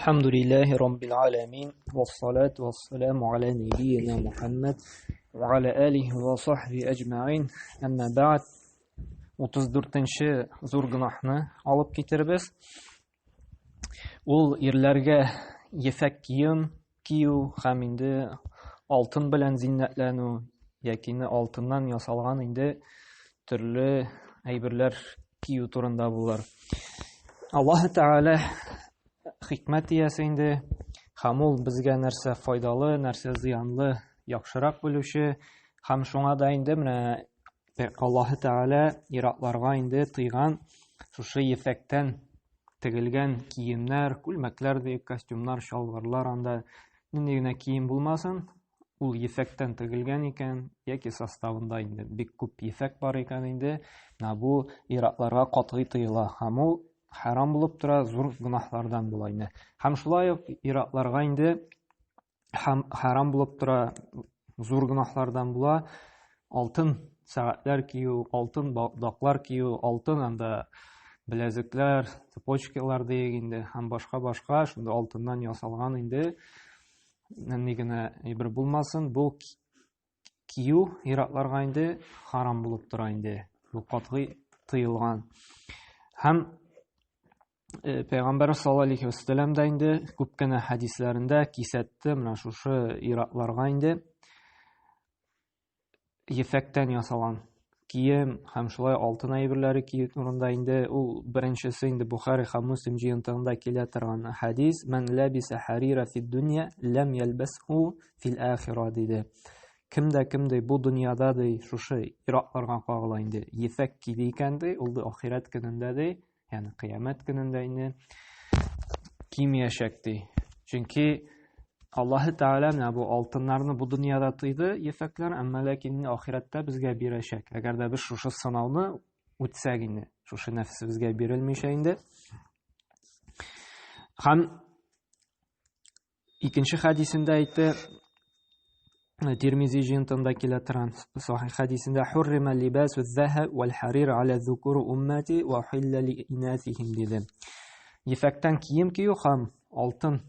الحمد لله رب العالمين والصلاة والسلام على نبينا محمد وعلى آله وصحبه أجمعين أما بعد 34 зур гөнаһны алып китербез. Ул ирләргә ефәк кием кию һәм инде алтын белән зиннәтләнү яки алтыннан ясалган инде төрле әйберләр кию турында булыр. Аллаһ Тәгалә хикмәт иясе инде, һәм ул безгә нәрсә файдалы, нәрсә зыянлы яхшырак белүче, һәм шуңа да инде менә Аллаһ Тәгалә иратларга инде тыйган шушы ефәктән тегелгән киемнәр, күлмәкләр ди, костюмнар, чалбарлар анда нинди генә кием булмасын, ул ефәктән тегелгән икән, яки составында инде бик күп ефәк бар икән инде, менә бу иратларга катгый тыела һәм ул харам булып тора, зур гөнаһлардан була инде. Һәм шулай ук иратларга инде һәм харам булып тора, зур гөнаһлардан була алтын сәгатьләр кию, алтын даклар кию, алтын анда беләзекләр, цепочкалар диек инде һәм башка-башка шунда алтыннан ясалган инде нинди генә әйбер булмасын, бу кию иратларга инде харам булып тора инде. Бу катгый тыелган. Һәм э, Пәйгамбәр саллаллаһу алейхи вәсәлләм дә инде күп кенә хәдисләрендә кисәтте менә шушы иратларга инде ефәктән ясалган кием һәм шулай алтын әйберләре кию турында инде ул беренчесе инде Бухари һәм Муслим җыентыгында килә торган хәдис «Мән ләбиса харира фид дөнья ләм ялбасху фил ахира» диде. Кем дә кем ди бу дөньяда ди шушы иратларга кагыла инде ефәк киде икән ди, ул ди ахирәт көнендә ди ягъни кыямәт көнендә инде кимиячәк ди. Чөнки Аллаһы Тәгалә менә бу алтыннарны бу дөньяда тыйды, ефәкләр, әмма ләкин ахирәттә безгә бирәчәк. Әгәр дә без шушы сынауны үтсәк инде, шушы нәфсебезгә бирелмичә инде. Һәм Икенче хәдисендә әйтте, Тирмизи җыентында килә торган сахих хәдисендә хуррима либасу захаб вал харир аля зукур уммати ва хилла ли инасихим диде. Ефәктән кием кию һәм алтын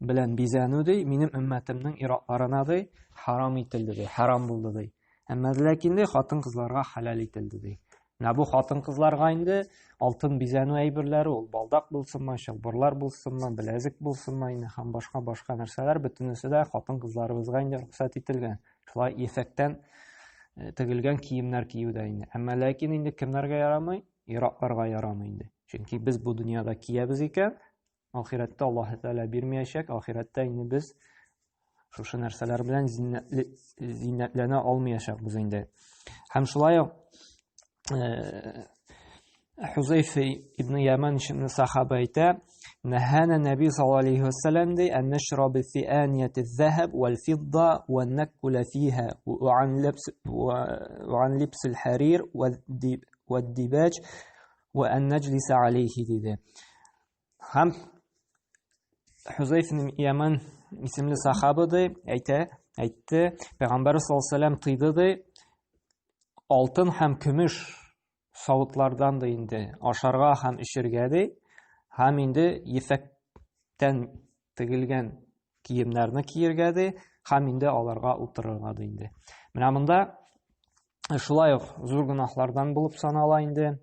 белән бизәнү ди, минем өммәтемнең иратларына ди, харам ителде ди, харам булды ди. Әмма ләкин ди хатын-кызларга хәләл ителде ди. Менә бу хатын-кызларга инде алтын бизәнү әйберләре, ул балдак булсынмы, чылбырлар булсынмы, беләзек булсынмы инде һәм башка-башка нәрсәләр бөтенесе дә хатын-кызларыбызга инде рөхсәт ителгән. Шулай ефәктән э, тегелгән киемнәр кию дә инде. Әмма ләкин инде кемнәргә ярамый? Ир-атларга ярамый инде. Чөнки без бу дөньяда киябез икән, ахирәттә Аллаһ Тәгалә бирмәячәк, ахирәттә инде без шушы нәрсәләр белән зиннәтләнә алмаячакбыз инде. Һәм шулай ук э, Хузайфа ибн Яман исемле сахаба әйтә, Нәһәнә Нәби саллаллаһу алейхи вәсәлләм ди, ән нашраба фи анияти захаб вал фидда ва накула фиха ва ан либс ва ан либс ал харир ва дибаҗ ва ан наҗлиса алейхи диде. Һәм Хузайф ибн Яман исемле сахаба ди, әйтә, әйтте, Пәйгамбәр саллаллаһу алейһи тыйды ди, алтын һәм көмеш савытлардан да инде ашарга һәм эчәргә ди, һәм инде ефәктән тегелгән киемнәрне киергә ди, һәм инде аларга утырырга ди инде. Менә монда шулай ук зур гөнаһлардан булып санала инде.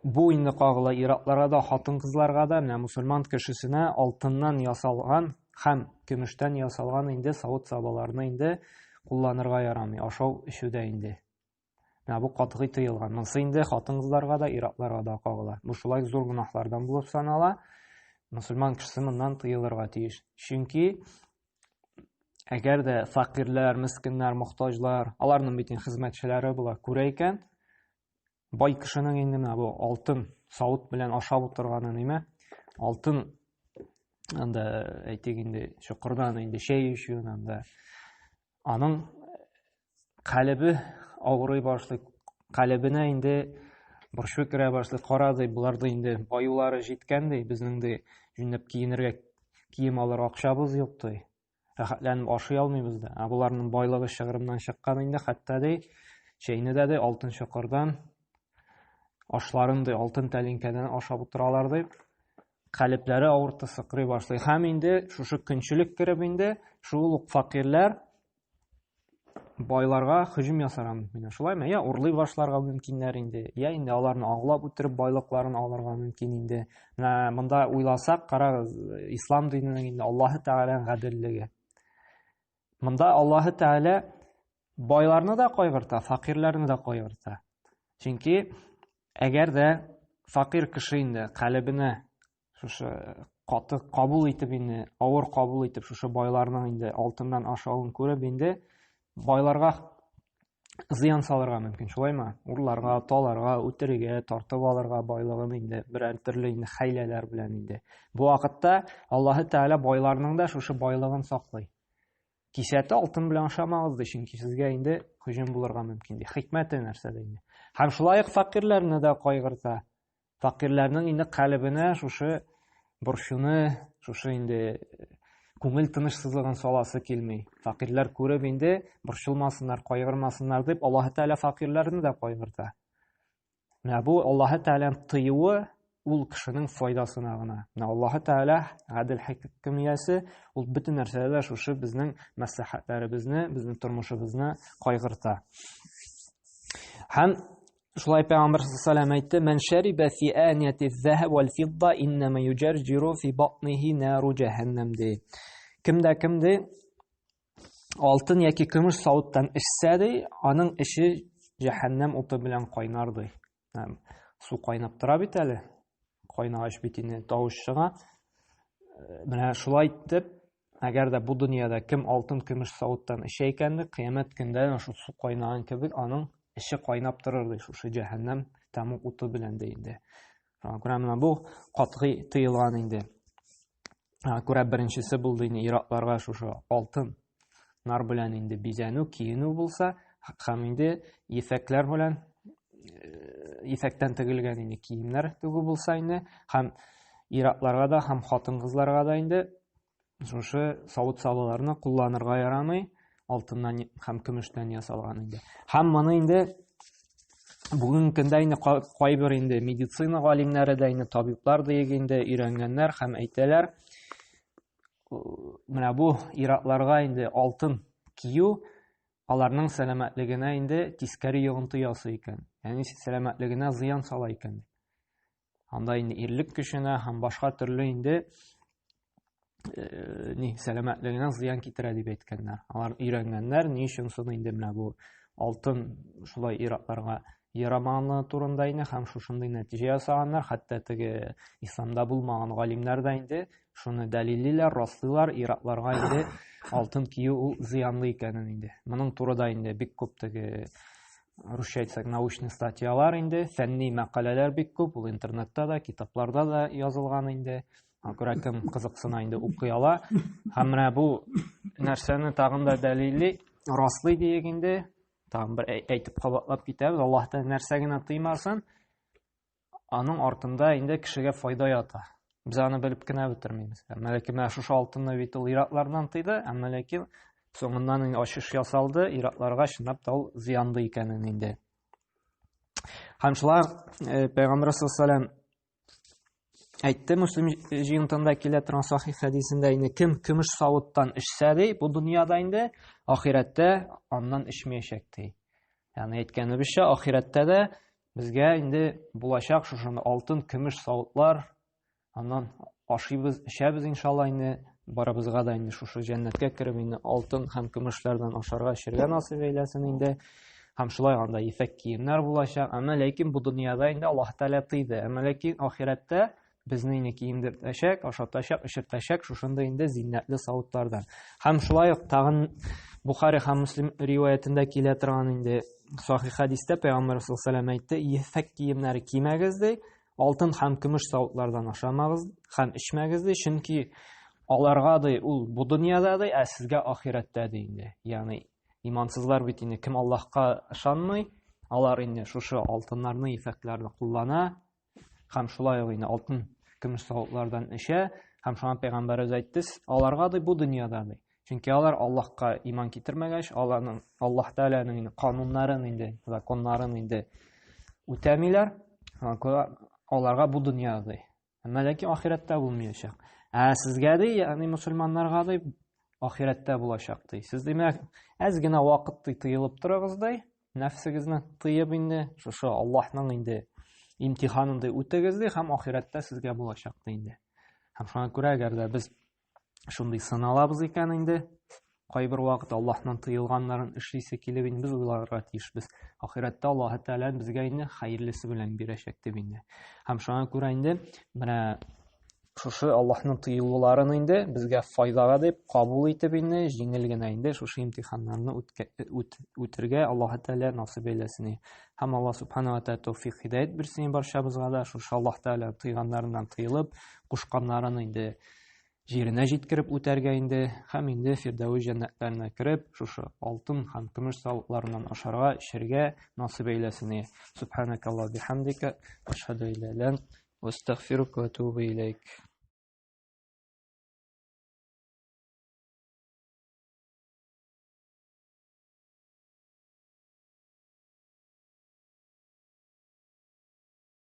Бу инде кагыла ир-атларга да, хатын-кызларга да, менә мусульман кешесенә алтыннан ясалган һәм көмештән ясалган инде савыт-сабаларны инде кулланырга ярамый, ашау эчүдә инде. Менә бу катгый тыелган. Монысы инде хатын-кызларга да, ир-атларга да кагыла. Бу шулай зур гөнаһлардан булып санала. Мусульман кешесе моннан тыелырга тиеш. Чөнки әгәр дә фәкыйрьләр, мескеннәр, мохтаҗлар, аларның бит инде хезмәтчеләре була, күрә икән, Бай кешенең инде менә бу алтын савыт белән ашап утырганы ниме? Алтын анда әйтик инде чокырдан инде чәй эчүен анда аның калебе авырый башлый, калебенә инде борчу керә башлый. Кара ди, болар да инде баюлары җиткән ди, безнең ди җүнләп киенергә кием алыр акчабыз юк ди. Рәхәтләнеп ашый алмыйбыз да. Ә боларның байлыгы чыгырымнан чыккан инде, хәтта ди, чәйне дә ди алтын чокырдан, ашларын ди алтын тәлинкәдән ашап утыралар ди. Калебләре авырты, сыкрый башлый. Һәм инде шушы көнчелек кереп инде шул ук факирләр байларга һөҗүм ясарга мөмкин. Шулаймы? Я урлый башларга мөмкиннәр инде, я инде аларны аулап үтереп байлыкларын алырга мөмкин инде. Менә монда уйласак, карагыз, ислам диненең инде Аллаһы Тәгаләнең гаделлеге. Монда Аллаһы Тәгалә байларны да кайгырта, факирләрне дә кайгырта. Чөнки әгәр дә факир кеше инде калебенә шушы каты кабул итеп инде, авыр кабул итеп шушы байларның инде алтыннан ашавын күреп инде байларга зыян салырга мөмкин, шулаймы? Урларга, таларга, үтерергә, тартып алырга байлыгын инде берәр төрле инде хәйләләр белән инде. Бу вакытта Аллаһы Тәгалә байларның да шушы байлыгын саклый. Кисәтә алтын белән ашамагыз ди, чөнки сезгә инде һөҗүм булырга мөмкин ди. Хикмәте нәрсәдә инде? Һәм шулай ук фәкыйрьләрне дә кайгырта. Фәкыйрьләрнең инде калебенә шушы борчуны, шушы инде күңел тынычсызлыгын саласы килми. Фәкыйрьләр күреп инде борчылмасыннар, кайгырмасыннар дип Аллаһы Тәгалә фәкыйрьләрне дә кайгырта. Менә бу Аллаһы Тәгаләнең тыюы ул кешенең файдасына гына. Менә Аллаһы Тәгалә гадел хөкем иясе, ул бөтен нәрсәдә дә шушы безнең мәслихәтләребезне, безнең тормышыбызны кайгырта. Һәм шулай Пәйгамбәр саллаллаху әйтте: "Мән шариба фи анияти захаб вал фидда иннама юjarjiru фи батнихи нару җәһәннәм" ди. Кемдә кем ди алтын яки көмеш савыттан эчсә ди, аның эче җәһәннәм уты белән кайнар ди. Су кайнап тора бит әле. Кайнагач бит инде тавыш чыга. Менә шулай итеп, әгәр дә бу дөньяда кем алтын көмеш савыттан эчә икән, кыямәт көндә шул су кайнаган кебек аның эче кайнап торыр ди, шушы җәһәннәм тәмуг уты белән ди инде. Шуңа күрә менә бу катгый тыелган инде. Күрә беренчесе булды инде ир-атларга шушы алтын нар белән инде бизәнү, киенү булса, һәм инде ефәкләр белән ефәктән тегелгән инде киемнәр тегү булса инде, һәм ир-атларга да, һәм хатын-кызларга да инде шушы савыт-сабаларны кулланырга ярамый, алтыннан һәм көмештән ясалган инде. Һәм моны инде бүгенге көндә инде кайбер инде медицина галимнәре дә инде табиблар диек инде өйрәнгәннәр һәм әйтәләр, менә бу ир-атларга инде алтын кию аларның сәламәтлегенә инде тискәре йогынты ясый икән. Ягъни сәламәтлегенә зыян сала икән. Анда инде ирлек көченә һәм башка төрле инде э, ни сәламәтлегенә зыян китерә дип әйткәннәр. Алар өйрәнгәннәр, ни өчен соң инде менә бу алтын шулай ир-атларга ярамаганлыгы турында инде һәм шушындый нәтиҗә ясаганнар. Хәтта теге исламда булмаган галимнәр дә инде шуны дәлиллиләр, раслыйлар, ир-атларга инде алтын кию ул зыянлы икәнен инде. Моның турыда инде бик күп теге русча әйтсәк, научный статьялар инде, фәнни мәкаләләр бик күп, ул интернетта да, китапларда да язылган инде. Күрә кем кызыксына инде укый ала. Һәм менә бу нәрсәне тагын да дәлилли, раслый диек инде. Тагын бер әйтеп кабатлап китәбез. Аллаһ Тәгалә нәрсә генә тыймасын, аның артында инде кешегә файда ята. Без аны белеп кенә бетермибез. Әмма ләкин менә шушы алтынны бит ул ир-атлардан тыйды, әмма ләкин соңыннан инде ачыш ясалды, ир-атларга чынлап та ул зыянлы икәнен инде. Һәм шулай э, Пәйгамбәр саллаллаху әйтте, Муслим җыентында килә торган сахих хәдисендә инде кем көмеш савыттан эчсә ди, бу дөньяда инде ахирәттә аннан эчмәячәк ди. Ягъни әйткәнебезчә, ахирәттә дә безгә инде булачак шушы алтын, көмеш савытлар, аннан ашыйбыз, эчәбез иншалла инде, барыбызга да инде шушы җәннәткә кереп инде алтын һәм көмешләрдән ашарга, эчәргә насыйп әйләсен инде. Һәм шулай анда ефәк киемнәр булачак. Әмма ләкин бу дөньяда инде Аллаһ Тәгалә тыйды. Әмма ләкин ахирәттә безне инде киендертәчәк, ашатачак, эчертәчәк шушындый инде зиннәтле савытлардан. Һәм шулай ук тагын Бухари һәм Муслим риваятендә килә торган инде сахих хәдистә Пәйгамбәр саллаллаху алейһи әйтте, ефәк киемнәре кимәгез ди, алтын һәм көмеш савытлардан ашамагыз һәм эчмәгез ди, чөнки аларга ди ул бу дөньяда ди, ә сезгә ахирәттә ди инде. Ягъни имансызлар бит инде кем Аллаһка ышанмый, алар инде шушы алтыннарны, ефәкләрне куллана, һәм шулай ук инде алтын көмеш савытлардан эчә һәм шуңа пәйгамбәребез әйтте аларга ди бу дөньяда ди чөнки алар Аллаһка иман китермәгәч аларның Аллаһ Тәгаләнең инде кануннарын инде законнарын инде үтәмиләр шуңа күрә аларга бу дөньяда ди. Әмма ләкин ахирәттә булмаячак. Ә сезгә ди, ягъни мусульманнарга ди, ахирәттә булачак ди. Сез димәк, әз генә вакыт ди тыелып торыгыз ди, нәфсегезне тыеп инде, шушы Аллаһның инде имтиханын ди үтегез ди һәм ахирәттә сезгә булачак ди инде. Һәм шуңа күрә әгәр дә без шундый сыналабыз икән инде, кайбер вакыт Аллаһның тыелганнарын эшлисе килеп инде без уйларга тиешбез. Ахирәттә Аллаһ Тәгалә безгә инде хәерлесе белән бирәчәк дип инде. Һәм шуңа күрә инде менә шушы Аллаһның тыелуларын инде безгә файдага дип кабул итеп инде җиңел генә инде шушы имтиханнарны үтергә Аллаһ Тәгалә насыйп әйләсен. Һәм Аллаһ Субхану ва Тәгалә тәүфик һидәят бирсен барчабызга да шушы Аллаһ Тәгалә тыйганнарыннан тыелып, кушканнарын инде җиренә җиткереп үтәргә инде һәм инде Фирдәвес җәннәтләренә кереп, шушы алтын һәм көмеш савытларыннан ашарга, эчәргә насыйп әйләсен. Субханакаллаһ бихамдика, ашһаду илля ла астагфирука ва атубу иләйк.